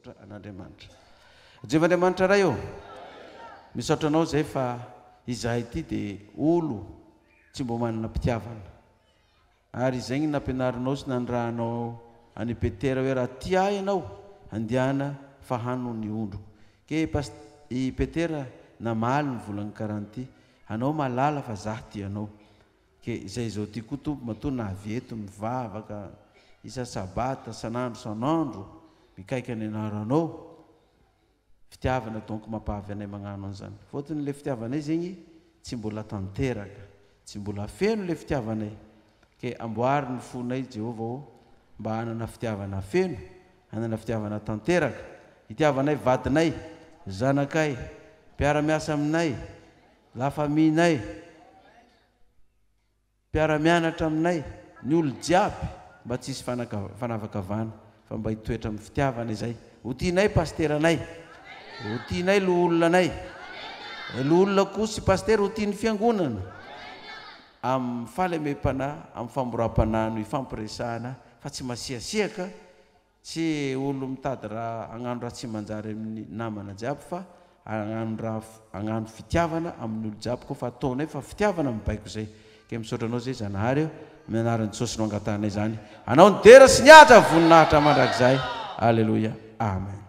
Misaotra an'Andriamanitra. Jehovah Andriamanitra Ray ô, misaotra Anao izay fa izahay ity dia olo tsy mbo manana mpitiavana. Ary izay ny nampianarinao sy nanirahanao an'i Petera hoe raha tia ahy ianao, andeana fahano ny ondriko. Ke past i Petera namaly ny volan'ny karanty, anao mahalala fa zah tia anao. Ke izay izao ty koa Tompo matoa navy eto mivavaka isa sabata sanandro sanandro mikaika ny anaranao. Fitiavana donc mampahavy anay magnano an'izany. Fôtony le fitiavanay zegny tsy mbola tanteraka, tsy mbola feno le fitiavanay. Ke amboary ny fonay Jehovah ô mba hanana fitiavana feno, hanana fitiavana tanteraka, hitiavanay vadinay, zanakay, mpiara-miasa aminay, la famille-nay. Mpiara-mianatra aminay, ny olo jiaby mba tsy hisy fanavakavana fa mba hitoetra amin'ny fitiavana izay. Ho tianay pasiteranay, ho tianay loholonanay, loholona koa sy pasitera ho tian'ny fiangonana. Amin'ny fahalemem-panahy, amin'ny famoram-panahy no ifampiresahana fa tsy masiasiaka. Tsy olo mitady raha hagnano raha tsy manjary amin'ny namana jiaby fa hagnano raha hagnano fitiavana amin'ny olo jiaby koa fa ataonay fa fitiavana mibaiko zay ke misaotra anao zay Zanahary ô amin'ny anaran'i Jesosy no angatahanay zany anao ny dera sy ny haja voninahitra mandrakizay Aleloia Amen.